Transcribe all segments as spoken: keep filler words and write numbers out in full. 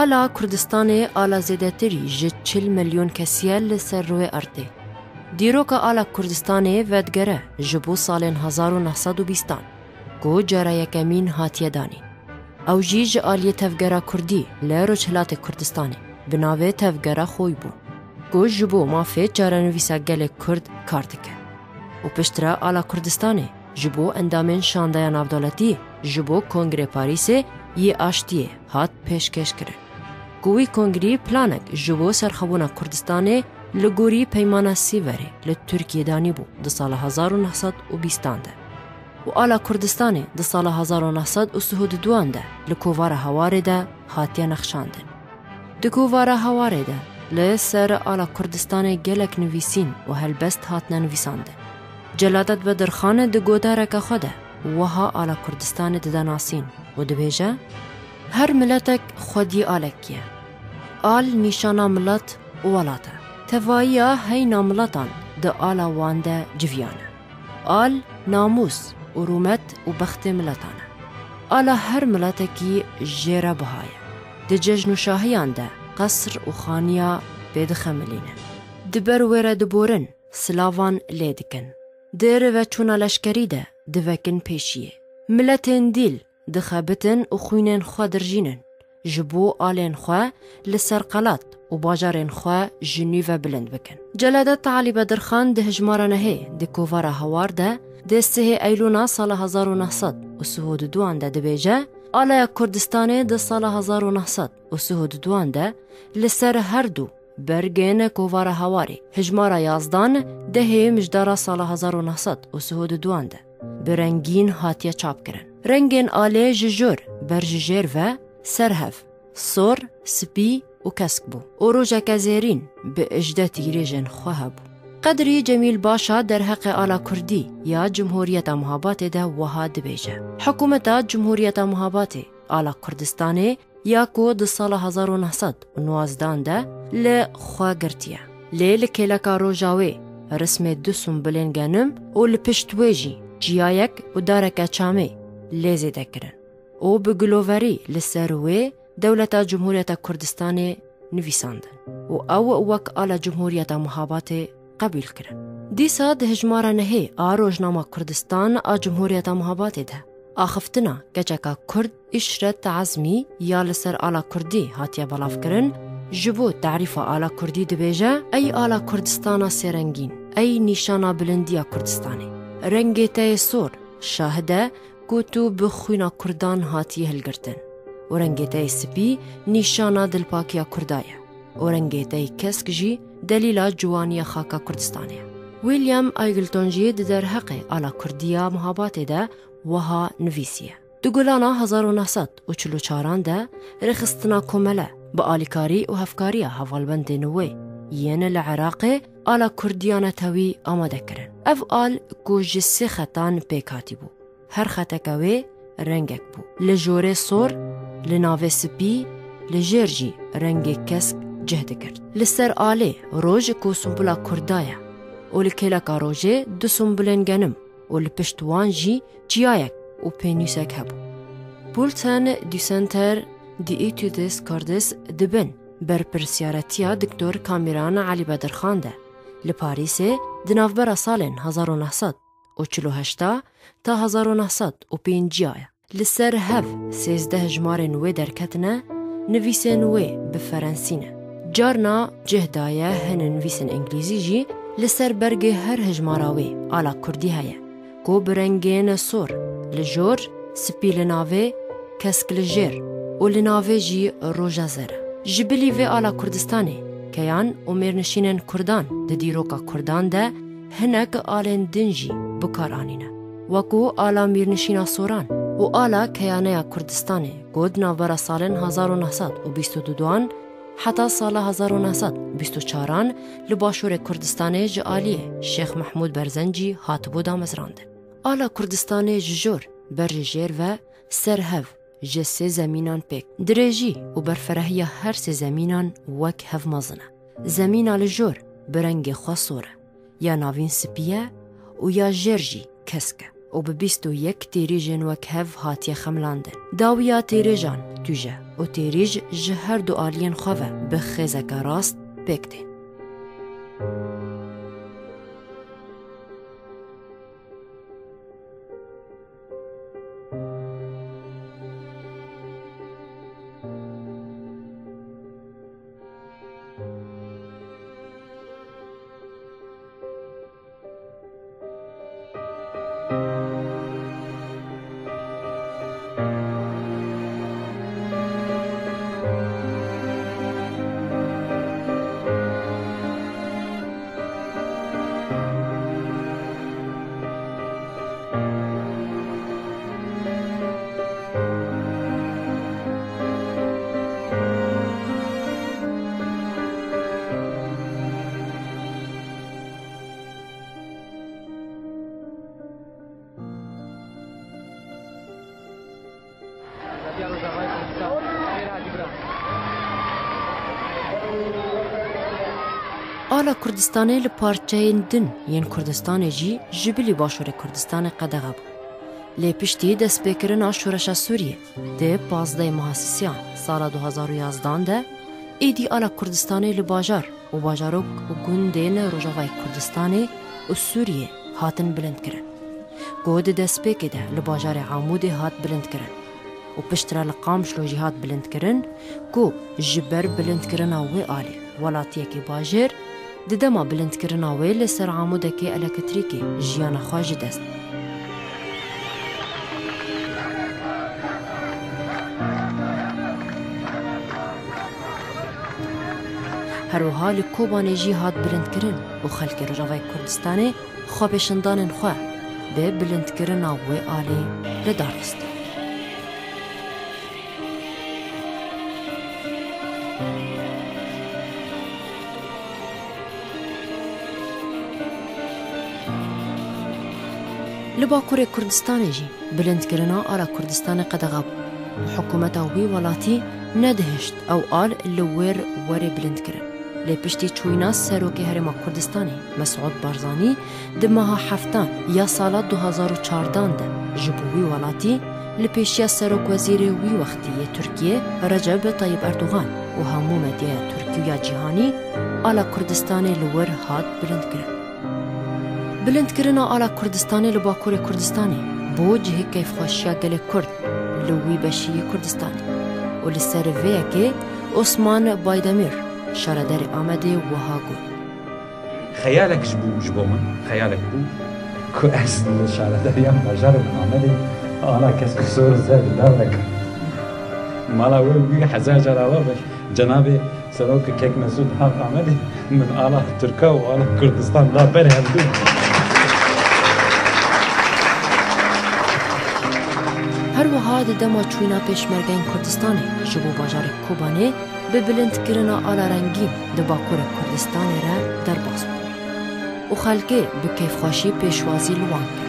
Ala Kurdistanê ala zêdetirî ji çil milyon kesî ye li ser rûyê erdê. Dîroka ala Kurdistanê vedigere ji bo salên hezar û neh sed û bîstan, ku cara yekemîn hatiye danîn. Ew jî ji aliyê Tevgera Kurdî li Rojhilatê Kurdistanê bi navê Tevgera Xwî bû, ku ji bo mafê çarenivîsa gelê Kurd kar dike. Û piştre ala Kurdistanê ji bo endamên Şandeya Navdewletî ji bo Kongrê Parîsê yê Aştiyê hat pêşkêşkirin, ku wî kongrî planek ji bo serxwebûna Kurdistanê li gorî Peymana Sêverê li Tirkiyê danîbû di sala hezar û neh sed û bîstan de. Û ala Kurdistanê di sala hezar û neh sed û sih û duan de li kovara Hawarê de hatiye nexşandin. Di kovara Hawarê de li ser ala Kurdistanê gelek nivîsîn û helbest hatine nivîsandin. Celadet Bedirxan di godareke xwe de wiha ala Kurdistanê dide nasîn û dibêje, Her miletek xwedî alekî ye. Al nîşana milet û welat e. Tevayiya heyna miletan di ala wan de civiyane. Al namûs û rûmet û bextê miletan e. Ala her miletekî jê re biha ye. Di cejn û şahiyan de qesr û xaniya pê dixemilîne. Di ber wê re diborin, silavan lê dikin. Di riveçûna leşkerî de divekin pêşiyê. Miletên dîl dixebitin û xwînên xwe dirjînin. Ji bo alên xwe li ser qelat û bajarên xwe ji nû ve bilind bikin. Celadet Alî Bedirxan di hejmara nehê di kovara Hawar de dê sihê Eylûna sala hezar û neh sed û sih û duan de dibêje, Alaya Kurdistanê di sala hezar û neh sed û sih û duan de li ser her du bergên kovara Hawarê, hejmara yazdan dehê mijdara sala hezar û neh sed û sih û duan de bi rengîn hatiye çapkirin. Rengên alê ji jor ber ji jêr ve serhev, sor, spî û kesk bû û rojeke zêrîn bi ijde tîrêjên xwe hebû. Qedrî Cemîl Başa derheqê ala kurdî ya Cumhuriyeta Muhabatê de wiha dibêje, Hikûmeta Cumhuriyeta Muhabatê ala Kurdistanê ya ku di sala hezar û neh sed û nozdan de li xwe girtiye. Lê li kêleka roja wê rismê du sumbilên genim û li pişt wê jî çiyayek û dareke çamê lê zêde kirin û bi giloverî li ser wê dewleta Cumhuriyeta Kurdistanê nivîsandin û ew wek ala Cumhuriyeta Muhabatê qebûl kirin. Dîsa di hejmara nehê a Rojnama Kurdistan a Cumhuriyeta Muhabatê de axiftina keçeka Kurd Îşret Ezmî ya li ser ala Kurdî hatiye belavkirin, ji bo tarîfa ala Kurdî dibêje, Ey ala Kurdistana sêrengîn, ey nîşana bilindiya Kurdistanê. Rengê te yê sor şahid e ku tu bi xwîna Kurdan hatiye hilgirtin û rengê te yê spî nîşana dilpakiya Kurda ye û rengê te yê kesk jî delîla ciwaniya xaka Kurdistanê ye. William Eagleton jî di derheqê ala Kurdiya Muhabatê de wiha nivîsiye. Di gulana hezar û neh sed û çil û çaran de rêxistina komele bi alîkarî û hevkariya hevalbendên wê yên li Iraqê ala Kurdiya netewî amade kirin. Ev al ku ji sê xetan pêk hatîbû. Her xeteke wê rengek bû. Li jorê sor, li navê spî, li jêr jî rengê kesk cih digirt. Li ser alê roj ku sumbula Kurda ye û li kêleka rojê du sumbilên genim û li pişt wan jî çiyayek û pênûsek hebû. Bulletin du Centre d'études kurdes di bin berpirsiyaretiya Doktor Kamiran Elî Bedirxan de li Parîsê di navbera salên hezar û neh sed û çil û heşt ta hezar û neh sed û pêncî ye. Li ser hev sêzdeh hejmarên wê derketine, nivîsên wê bi ferensî ne. Carna cih daye hin nivîsên îngilîzî jî. Li ser bergê her hejmara wê ala kurdî heye, ku bi rengên sor, li jor, spî li navê, kesk li jêr û li navê jî roja zer e. Ji bilî vê ala Kurdistanê, keyan û mêrnişînên kurdan di dîroka kurdan de hinek alên din jî bi kar anîne, wekû ala mîrnişîna soran û ala keyaneya Kurdistanê ku di navbera salên hezar û neh sed û bîst û duan heta sala hezar û neh sed û bîst û çaran li başûrê Kurdistanê ji aliyê Şêx Mehmûd Berzencî hatibû damezrandin. Ala Kurdistanê ji jor ber ji jêr ve ser hev ji sê zemînan pêk. Dirêjî û berferehiya her sê zemînan wek hev mezin e. Zemîna li jor bi rengê xwe sor e, ya navîn spî ye û ya jêr jî kesk e. û bi bîst û yek têrîjên wekhev hatiye xemilandin. Dawiya têrêjan tûj e û têrîj ji her du aliyên xwe ve bi xêzeke rast pêk tên. Ala Kurdistanê li parçeyên din yên Kurdistanê jî ji bilî Başûrê Kurdistanê qedexe bû. Lê piştî destpêkirina şoreşa Sûriyê di pazdehê meha sisiyan sala du hazar û yazdan de êdî ala Kurdistanê li bajar û bajarok û gundên Rojavayê Kurdistanê û Sûriyê hatin bilindkirin. Ku di destpêkê de li bajarê Amûdê hat bilindkirin û piştre li Qamişlo jî hat bilindkirin, ku ji ber bilindkirina wê alî welatiyekî bajêr di dema bilindkirina wê li ser amûdekê elektrîkê jiyana xwe ji dest. Her wiha li Kobanê jî hat bilindkirin û xelkê Rojavayê Kurdistanê xwepêşandanên xwe bi bilindkirina wê alî li dar xistin. Li Bakurê Kurdistanê jî bilindkirina ala Kurdistanê qedexe bû û hikûmeta wî welatî nedihişt ew al li wir were bilindkirin. Lê piştî çûyîna Serokê Herêma Kurdistanê Mesûd Barzanî di meha heftan ya sala du hazar û çardan de ji bo wî welatî li pêşiya serokwezîrê wî wextî yê Tirkiyê Recep Tayyip Erdogan û hemû medyaya Tirkî û ya cîhanî ala Kurdistanê li wir hat bilindkirin. Bilindkirina ala Kurdistanê li Bakurê Kurdistanê bû cihê keyfxweşiya gelê Kurd li wî beşî yê Kurdistanê û li ser vê yekê Osman Baydemîr, şaredarê Amedê wiha got. Xeyalek ji bû, ji bo min xeyalek bû ku ez li şaredariya bajarê Amedê ala kesk û sor zer li dar vekim. Mala wê wî hezar cara ava be. Cenabê Serok Kek Mesûd hat Amedê, min ala Tirka û ala Kurdistan da ber hevdû. Her wiha di dema çûyîna pêşmergeyên Kurdistanê ji bo bajarê Kobanê bi bilindkirina ala rengîn di Bakurê Kurdistanê re derbas bû û xelkê bi keyfxweşî pêşwazî li wan kir.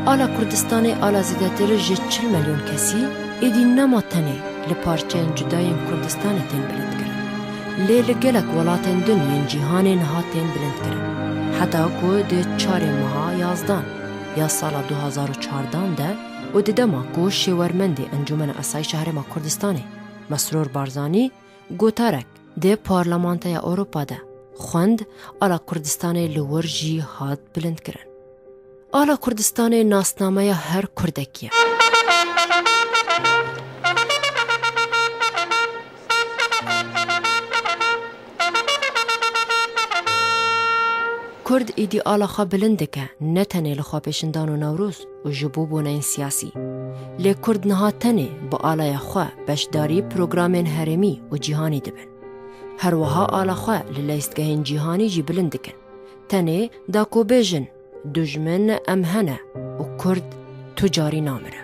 Ala Kurdistanê ala zêdetir ji çil milyon kesî êdî nema tenê li parçeyên cuda yên Kurdistanê tên bilindkirin. Lê li gelek welatên din yên cîhanê niha tên bilindkirin. Heta ku di çarê meha yazdan ya sala du hazar û çardan de û di dema ku şêwermendê Encûmena Asayîşa Herêma Kurdistanê Mesrûr Barzanî gotarek di Parlamentoya Ewropa de xwend, ala Kurdistanê li wir jî hat bilindkirin. Ala Kurdistanê nasnameya her Kurdekî ye. Kurd êdî ala xwe bilind dike, ne tenê li xwepêşandan û Newroz û ji bo boneyên siyasî. Lê Kurd niha tenê bi alaya xwe beşdarî programên herêmî û cîhanî dibin. Her wiha ala xwe li leyîstgehên cîhanî jî bilind dikin. Tenê da ku bêjin, dujmin em hene û Kurd tu carî namire.